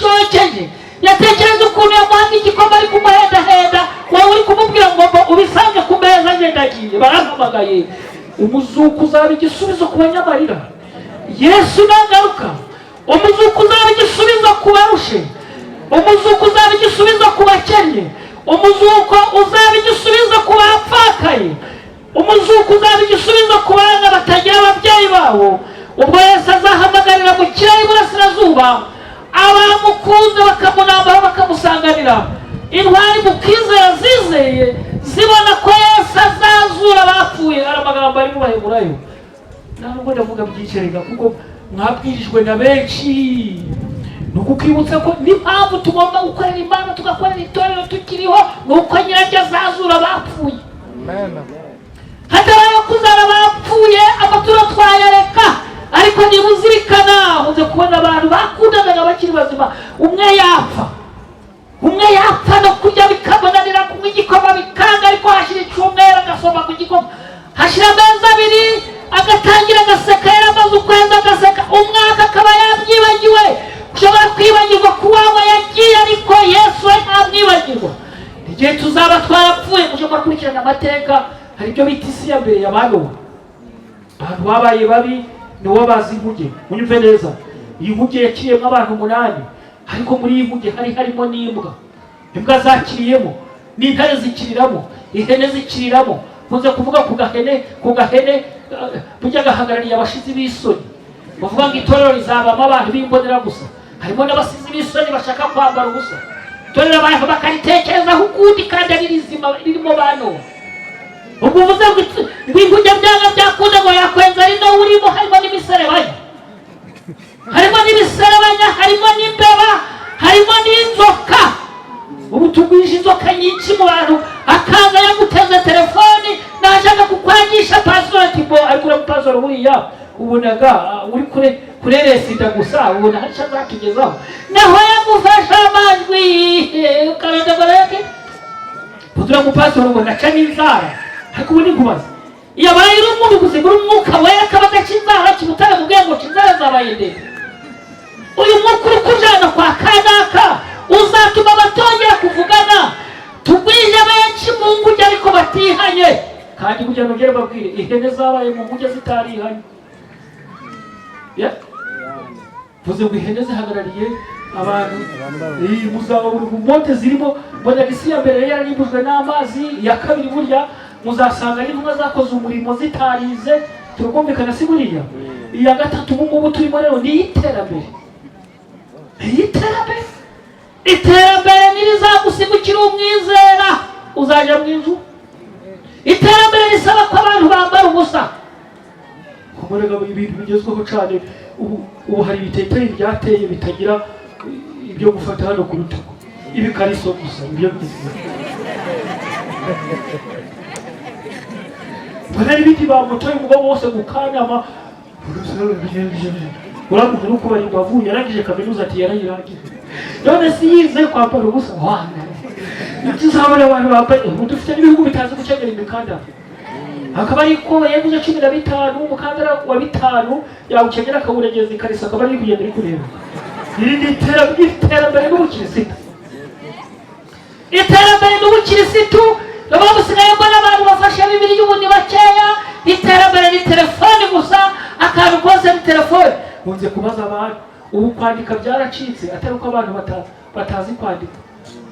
cyokeje, yatekereza ukuntu yamuhaga igikoma ari kumuhendahenda, wowe uri kumubwira ngo ubisange ku meza, ngendagiye barampamagaye. Umuzuko uzaba igisubizo ku banyamarira. Yesu nagaruka, umuzuko uzaba igisubizo ku barushe, umuzuko uzaba igisubizo ku bakennye, umuzuko uzaba igisubizo ku bapfakaye, umuzuko uzaba igisubizo ku bana batagira ababyeyi babo. Ubwo Yesu azahamagarira mu kirere iburasirazuba, abamukunze bakamunambaho bakamusanganira. Intwari mu kwizera zizeye zibona ko Yesu azazura abapfuye. Hari amagambo ari mu Baheburayo, ntabwo ndavuga byinshi rega, kuko mwabwirijwe na benshi. Ni ukukwibutsa ko n'impamvu tugomba gukorera Imana, tugakorera itorero tukiriho, ni uko nyiraryo azazura abapfuye. Hatabayeho kuzara abapfuye, amaturo twayareka. Ariko niba uzirikana, uze kubona abantu bakundanaga bakiri bazima, umwe yapfa, umwe yapfa, no kurya bikamunanira, kunywa igikoma bikanga, ariko hashira icyumweru agasoma ku gikoma, hashira amezi 2 agatangira agaseka, yaramaze ukwezi agaseka, umwaka akaba yabyibagiwe. Ushobora kwibagirwa ko uwawe yagiye, ariko Yesu we ntamwibagirwa. Igihe tuzaba twarapfuye, mushobora gukurikirana amateka, hari ibyo bita isi ya mbere yabanuwe, abantu babaye babi nibo bazi inkuge. Munyumve neza, iyi nkuge yakiriyemo abantu 8, ariko muri iyi nkuge hari harimo n'imbwa. Imbwa zakiriyemo, n'intare zikiriramo, ihene zikiriramo. Nkunze kuvuga ku gahene, ku gahene burya gahagarariye abashizi b'isoni. Bavuga ngo itorero rizabamo abantu b'imbonera gusa, harimo n'abasizi b'isoni bashaka kwambara ubusa. Itorero abantu bakaritekerezaho ukundi kandi ari rizima ririmo bano. Ubwo uvuze ngo inkuge byanga byakunda ngo yakwenza ari no urimo, harimo n'imiserebanya, harimo n'ibiserebanya, harimo n'imbeba, harimo n'inzoka. Ubu tugwije inzoka nyinshi mu bantu. Akaza yaguteze telefoni, nashaka kukwangisha pasiporo, ati bo ariko uriya mupasitoro buriya ubonaga uri kure kureresida gusa, ubona hari icyo azatugezaho. Naho yagufashe amajwi ukarondogora yake, uriya mupasitoro ubona aca n'inzara. Ariko ubu ni nkubaza, iyo abaye uri umuntu gusa uri umwuka wera akaba adaca inzara, kimutare mubwiye ngo ca inzara zabaye ndende. Uyu mwuka uri kujana kwa kanaka uzatuma batongera kuvugana. Tugwije benshi mu nguge ariko batihanye. Kandi kugira ngo ngere babwire, ihene zabaye mu nguge zitarihanye. Vuze ngo ihene zihagarariye abantu muzaba buri mu mote zirimo. Mbona isi ya mbere yararimbujwe n'amazi, iya kabiri burya muzasanga ari intumwa zakoze umurimo zitarize. Turakumvikana, si buriya? Iya gatatu ubu ngubu turimo rero ni iy'iterambere, ni iy'iterambere. Iterambere nirizagusiga umwizera, uzajya mu ijuru. Iterambere risaba ko abantu bambara ubusa. Kumurega ibintu bigezweho cyane ubu, hari ibiteteri byateye bitagira ibyo gufata hano ku rutugu, ibikariso gusa, ibyo bigezweho. Mbona n'ibindi bamutoye umugabo wose gukanama, uramuha no kubara imbavu. Yarangije kaminuza, ati yarayirangije, none si yize kwambara ubusa? Wana tuzabona abantu bambaye. Ubu dufite n'ibihugu bitazi gukenyera imikandara, akaba ariko yaguze 15, umukandara wa 5 yawukenyera akawuregeza ikariso, akaba ari kugenda ari kureba. Iri ni iterambere n'ubukirisitu, iterambere n'ubukirisitu. Baba busigaye mbona abantu bafashe Bibiliya ubu ni bakeya. Iterambere ni telefoni gusa, akantu kose ni telefoni. Nkunze kubaza abantu, ubu kwandika byaracitse, atari uko abantu batazi kwandika.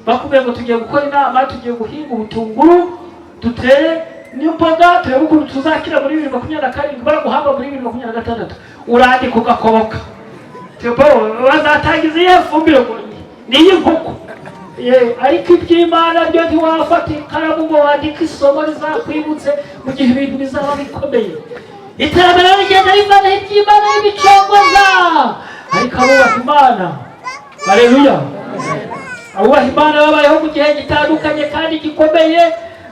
Bakubwiye ngo tugiye gukora inama, tugiye guhinga ubutunguru, dutere n'imboga, turebe ukuntu tuzakira muri 2027, baraguhamba muri 2026, urandika ugakoboka. Tipo bazatangiza iyihe fumbire? Ngo ni iy'inkoko. Ariko iby'Imana byo ntiwafata ikaramu ngo wandike isomo rizakwibutse mu gihe ibintu bizaba bikomeye. Iterambere rigenda rivanaho iby'Imana y'ibicongoza. Ariko abubaha Imana, haleluya, abubaha Imana babayeho mu gihe gitandukanye kandi gikomeye,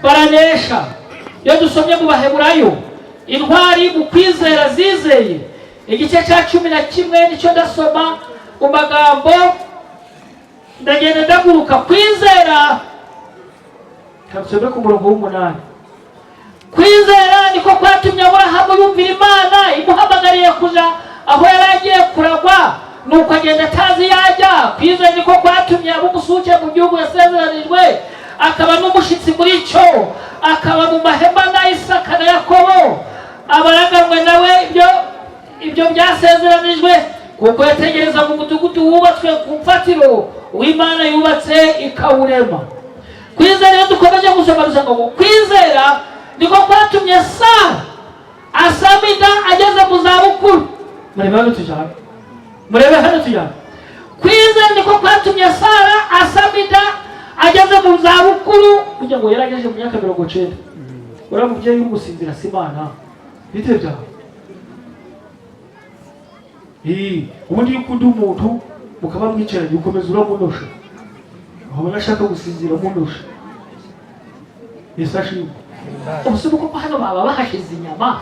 baranesha. Iyo dusomye mu Baheburayo, intwari mu kwizera zizeye, igice cya 11 nicyo ndasoma mu magambo, ndagenda ndaguruka. Kwizera, nsome ku murongo w'8. Kwizera niko kwatumye Aburahamu yumvira Imana imuhamagariye kuja aho yari agiye kuragwa. Nuko agenda atazi yajya. Kwizera niko kwatumye aba umusuke mu gihugu yasezeranijwe, akaba n'umushitsi muri cyo, akaba mu mahema na Isaka na Yakobo, abaraganwe nawe ibyo byasezeranijwe, kuko yategerezaga umudugudu wubatswe ku mfatiro, uw'Imana yubatse ikawurema. Kwizera, iyo dukomeje gusoma dusanga ngo kwizera niko kwatumye Sara asama inda ageze mu zabukuru. Murebe hano tujyane, murebe hano tujyane. Kwizera niko kwatumye Sara asama inda ageze mu zabukuru, kugira ngo yari agejeje mu myaka 90. Uriya mubyeyi uri gusinzira si Imana, bite byawe? Ubundi iyo ukunda umuntu mukaba mwicaranye, ukomeza uramunosha, wabona ashaka gusinzira umunosha. Yesu ashimwe. Ubu kuko hano baba bahashize inyama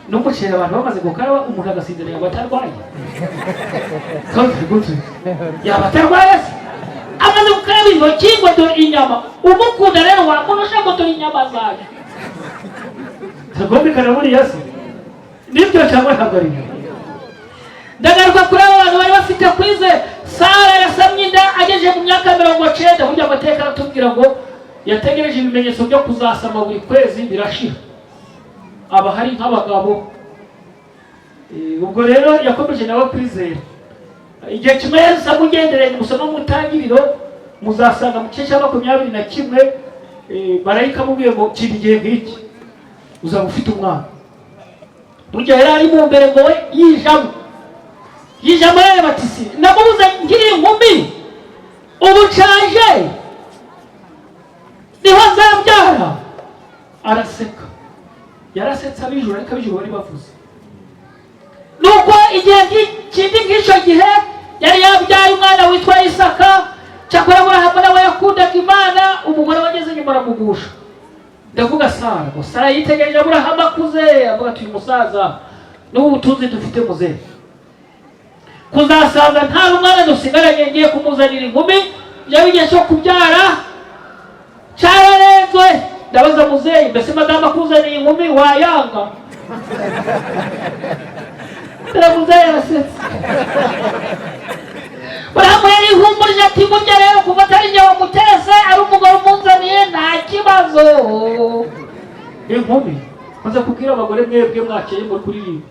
n'umuceri, abantu bamaze gukaraba, umuntu agasinzira, yaba atarwaye? Kandi gute yaba atarwaye se amaze gukaraba intoki ngo dore inyama? Umukunda rero wamunosha ngo dore inyama zawe. Tugomekana buriya se nibyo cyangwa ntabwo ari byo? Ndagaruka kuri abo bantu bari bafite kwizera. Sara yasamye inda agejeje mu myaka 90. Burya amateka aratubwira ngo yategereje ibimenyetso byo kuzasama buri kwezi birashira, aba hari nk'abagabo. Ubwo rero yakomeje nawe kwizera. Igihe kimwe Yesu amugendereye, musoma mu Itangiriro muzasanga mu gice cya 21, marayika amubwiye ngo kintu igihe nk'iki uzaba ufite umwana. Burya yari ari mu mbere ngo we yijamo yijamo, areba ati si namubuze nkiri inkumi, ubu nshaje niho nzabyara? Araseka, yarasetse ab'ijuru, ariko ab'ijuru bari bavuze. Nuko igihe kindi nk'icyo gihe yari yabyaye umwana witwa Isaka. Cyakora Aburahamu nawe yakundaga Imana, umugore wageze nyuma aramugusha, ndavuga Sara. Ngo Sara yitegereje Aburahamu akuze, avuga ati uyu musaza n'ubu butunzi dufite, muzehe kuzasaza nta mwana dusigaranye, ngiye kumuzanira inkumi. Byaba igihe cyo kubyara cyararenzwe. Ndabaza muzeyi, mbese madamu akuzaniye inkumi wayanga? Dore muzeyi arasetse. Burahamu yarihumurije ati burya rero kuva atari njye wamutese, ari umugore umunzaniye, nta kibazo. Inkumi, maze kubwira abagore mwebwe mwakeye ngo kuririmba,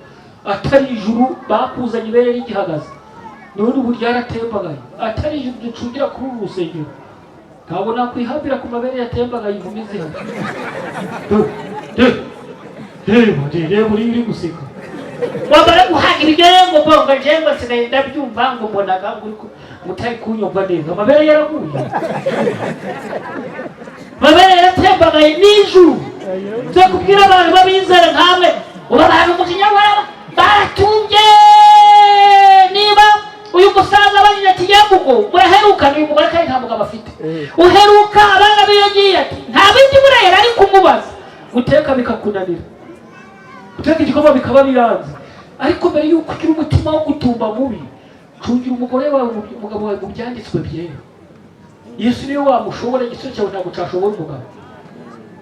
atari ijuru bakuzanye ibere rigihagaze, none ubu ryaratembagaye. Atari ijuru ducungira kuri uru rusengero, ntabwo nakwihambira ku mabere yatembagaye inkumi zihari. Reba, reba uri guseka, wamara guhaga ibiryo rero ngo mbonga njyewe ngo nsigaye ndabyumva, ngo mbonaga ngo uri mutari kunyumva neza. Amabere yaraguye, amabere yaratembagaye n'ijuru. Twe kubwira abantu b'abizera nkamwe, ubu abantu mu Kinyarwanda baratumbye. Niba uyu musaza abajije ati nyamugo muraherukana uyu mugore kandi nta mugabo afite, uheruka abana biyo ngiye, ati nta bindi murera, ari kumubaza guteka bikakunanira, guteka igikoma bikaba biranze. Ariko mbere y'uko ugira umutima wo gutumba mubi, cungira umugore wawe, umugabo wawe mu byanditswe byera. Yesu niwe wamushobora. Igitsure cyawe ntabwo cyashobora umugabo.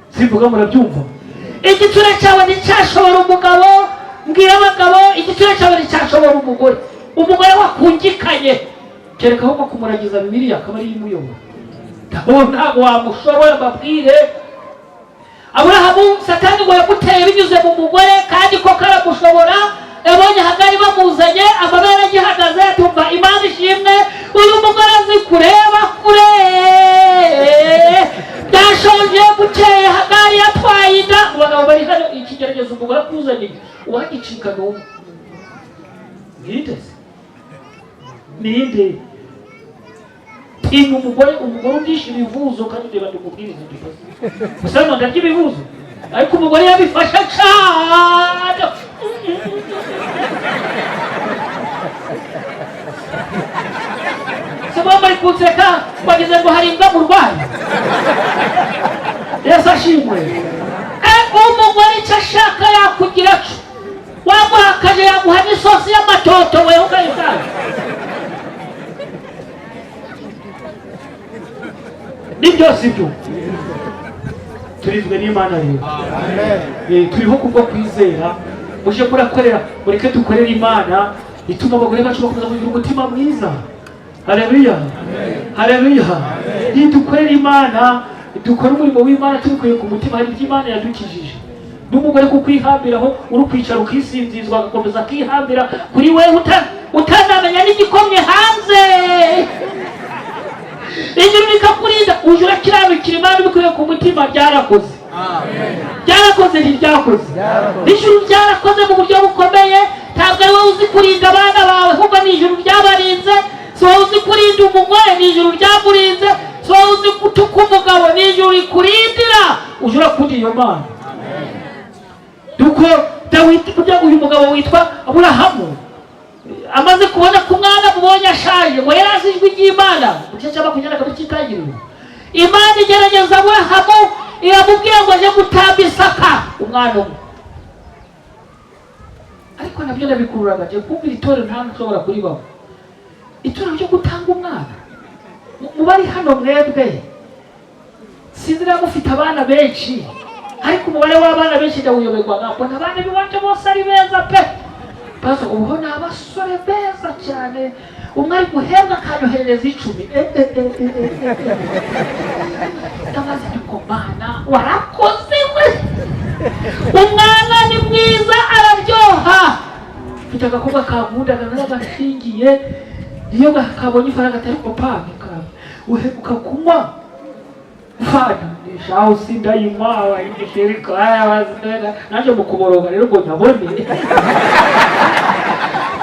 Simvuga murabyumva? Igitsure cyawe nticyashobora umugabo. Mbwira abagabo, igitsure cyawe nticyashobora umugore. Umugore wakungikanye kereka ahubwo kumuragiza Bibiliya akaba ariyo imuyobora, ntabwo wamushobora. Mbabwire, Aburahamu Satani ngo yamuteye binyuze mu mugore, kandi koko aramushobora. Yabonye Hagari bamuzanye amabere agihagaze, atumva Imana ishimwe, uyu mugore azi kureba kure. Byashoje bukeye Hagari yatwaye inda. Mu bagabo bari hano, ikigeragezo umugore akuzaniye uwagicika ni umwe. Ninde se? Ninde? Tinya umugore, umugore ugisha ibivuzo. Kandi reba ndikubwiriza igifazi gusa ndarya ibivuzo, ariko umugore yabifashe cyane. Se bari kunseka bageze ngo hari imbwa murwayi. Yesu ashimwe. Umugore icyo ashaka yakugira cyo, wamuhakaje yaguha n'isosi y'amatoto wewe ukayikanga. Nibyo si byo? Turizwe n'Imana rero. Turiho kubwo kwizera. Muje murakorera, mureke dukorere Imana. Ituma abagore bacu bakomeza kugira umutima mwiza. Haleluya, haleluya. Nidukorera Imana, dukora umurimo w'Imana tubikuye ku mutima, hari ibyo Imana yadukijije. N'umugore kukwihambiraho, uri kwicara ukisinzizwa, agakomeza akihambira kuri wewe, utanamenya n'igikomye hanze. Ijuru rikakurinda, uje urakiranukira Imana ubikuye ku mutima. Ryarakoze, ryarakoze, ntiryakoze? Ijuru ryarakoze mu buryo bukomeye. Ntabwo ari wowe uzi kurinda abana bawe, ahubwo ni ijuru ryabarinze. Si wowe uzi kurinda umugore, ni ijuru ryamurinze. Si wowe uzi gutuka umugabo, ni ijuru rikurindira. Uje urakunda iyo Mana. Nuko Dawidi, burya uyu mugabo witwa Aburahamu, amaze kubona ko umwana amubonye ashaje, ngo yari azi ijwi ry'Imana. Mu gice cya 22 cy'Itangiriro, Imana igerageza Aburahamu, iramubwira ngo aje gutamba Isaka, umwana umwe. Ariko nabyo nabikururaga ngiye kumvira itorero, nta nshobora kuribaho itorero ryo gutanga umwana. Mu bari hano mwebwe, sinzi niba mufite abana benshi, ariko umubare w'abana benshi ndawuyoberwa. Mbona abana b'iwacu bose ari beza pe. Baza ubu ni abasore beza cyane, umwe ari guhembwa akanyoherereza 10. Ndabaza ariko Mana warakoze we, umwana ni mwiza, araryoha. Mfite agakobwa kankundaga, naragashingiye. Iyo kabonye ifaranga atari papa, uheruka kunywa fanta? Shaho sindayinywa nanjye mu kuboroga rero ngo nyabone.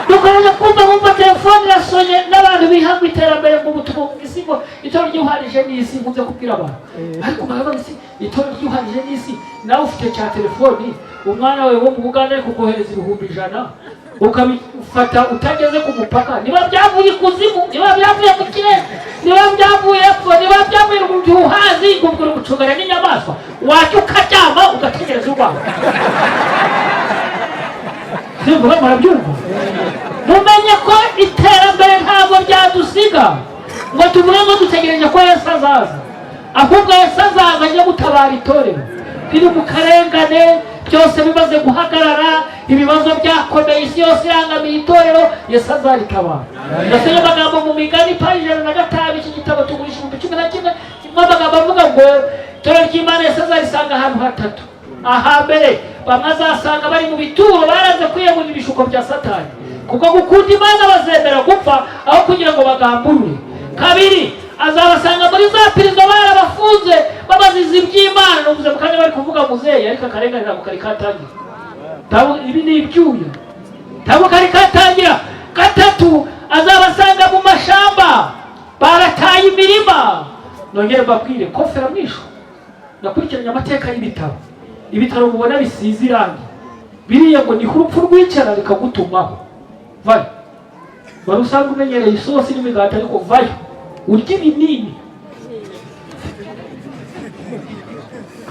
Dukomeje kumva, nkumva telefone irasonye n'abantu bihanga iterambere mu butumwa isi, ngo itorero ryuharije n'isi. Nkunze kubwira abantu, ariko baravuga isi, itorero ryuharije n'isi. Nawe ufite cya telefoni, umwana wawe wo mu Buganda ari kukohereza 100,000, ukabifata utageze ku mupaka. Niba byavuye ikuzimu, niba byavuye mu kirere, niba byavuye epfo, niba byavuye mu gihuhazi, ngo uri gucungana n'inyamaswa, wajya ukaryama ugategereza urwawe. Simvuga, murabyumva? Mumenye ko iterambere ntabwo ryadusiga ngo tuvuge ngo dutegereje ko Yesu azaza, ahubwo Yesu azaza aje gutabara itorero riri mu karengane. Byose bimaze guhagarara, ibibazo byakomeye, isi yose irangamiye itorero, Yesu azaritabara. Ndasomye amagambo mu Migani, paji 105. Iki gitabo tugurisha 11,000. Kirimo amagambo avuga ngo itorero ry'Imana Yesu azarisanga ahantu hatatu. Ahambere, bamwe azasanga bari mu bituro, baraze kwiyegurira ibishuko bya Satani, kuko gukunda Imana bazemera gupfa aho kugira ngo bagamburure. Kabiri, azabasanga muri za pirizo, barabafunze babaziza iby'Imana. Nuvuze mu kanya bari kuvuga muzeyi, ariko akarengane ntabwo kari katangira. Ibi ni ibyuya, ntabwo kari katangira. Gatatu, azabasanga mu mashamba, barataye imirima. Nongere mbabwire kofera mwisho, nakurikiranye amateka y'ibitaro. Ibitaro mubona bisize irangi biriya, ngo niho urupfu rwicara rikagutumaho. Vayo, wari usanzwe umenyereye isosi n'imigati, ariko vayo urya ibinini,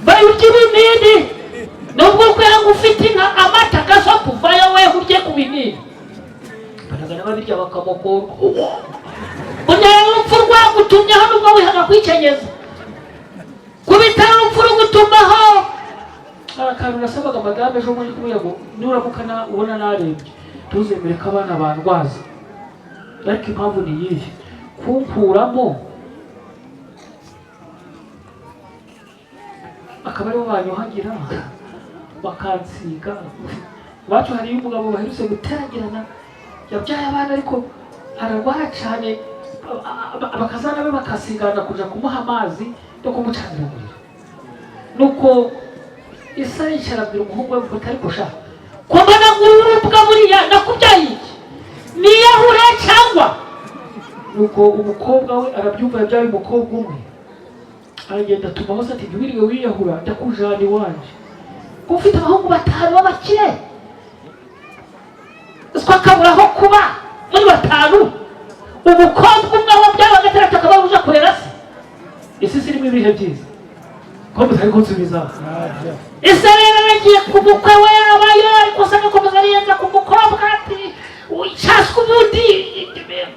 vayo urya ibinini. Nubwo kubera ngo ufite inka, amata, gasopu, vayo we urye ku binini. Baragana babirya bakamokorwa. Burya rero urupfu rwagutumyeho nubwo wihaga kwikenyeza ku bitaro, urupfu rugutumaho. Hari akantu nasabaga madame ejo bundi, kumubwira ngo nuramuka ubona narembye, ntuzemere ko abana bandwaza. Ariko impamvu ni iyihe? Kunkuramo akaba aribo banyuhagira, bakansiga. Iwacu hariyo umugabo baherutse guteragirana, yabyaye abana ariko ararwara cyane, abakazana be bakasigana kuja kumuha amazi no kumucanira umuriro. Nuko isi aricara, abwira umuhungu we mufata, ariko sha ko mbona ngurubwa, buriya nakubyaye iki? Niyahure cyangwa? Nuko umukobwa we arabyumva, yabyaye umukobwa umwe, aragenda atuma hose ati: "Ntiwiriwe wiyahura, ndakujana iwanje ko ufite abahungu batanu b'abakire, siko akabura aho kuba muri batanu, umukobwa umwe wabyaye wa gatandatu akaba uje kurera se." Isi zirimo ibihe byiza ko mutari kunsubiza. Ese rero aragiye ku mukwe we, abayo, ariko usanga akomeza ariyenza ku mukobwa, ati: "Cyaswe ubundi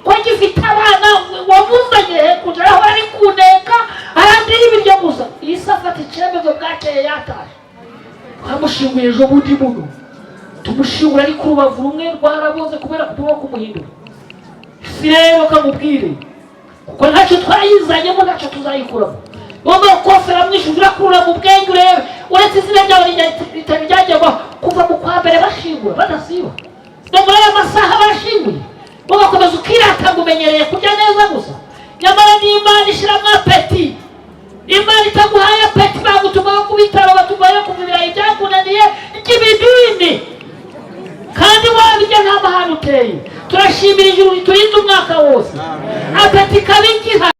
ko gifite abana wamuzanye kuja aho ari kuneka, arandira ibiryo gusa." Isi afata icyemezo, bwakeye yataje, twamushinguye ejo bundi buno. Tumushinguye. Baramushingura, ariko urubavu rumwe rwaraboze kubera kuba kumuhindura. Si rero kamubwire, kuko ntacyo twayizanyemo, ntacyo tuzayikuramo. Ugomba kofera mwishyuza, urakurura mu bwenge urebe. Uretse izina ryawe ritari ryagerwaho kuva mu kwa mbere bashingura badasiba, no muri aya masaha bashinguye, ugakomeza ukirata ngo umenyereye kurya neza gusa. Nyamara n'Imana ishyiramo appétit. Imana itaguhaye appétit, bagutumaho ku bitaro, batumaho kuva ibirayi byakunaniye ry'ibidini, kandi wabirya nta mahane uteye. Turashimira ijuru riturinze umwaka wose, appétit ikaba igihari.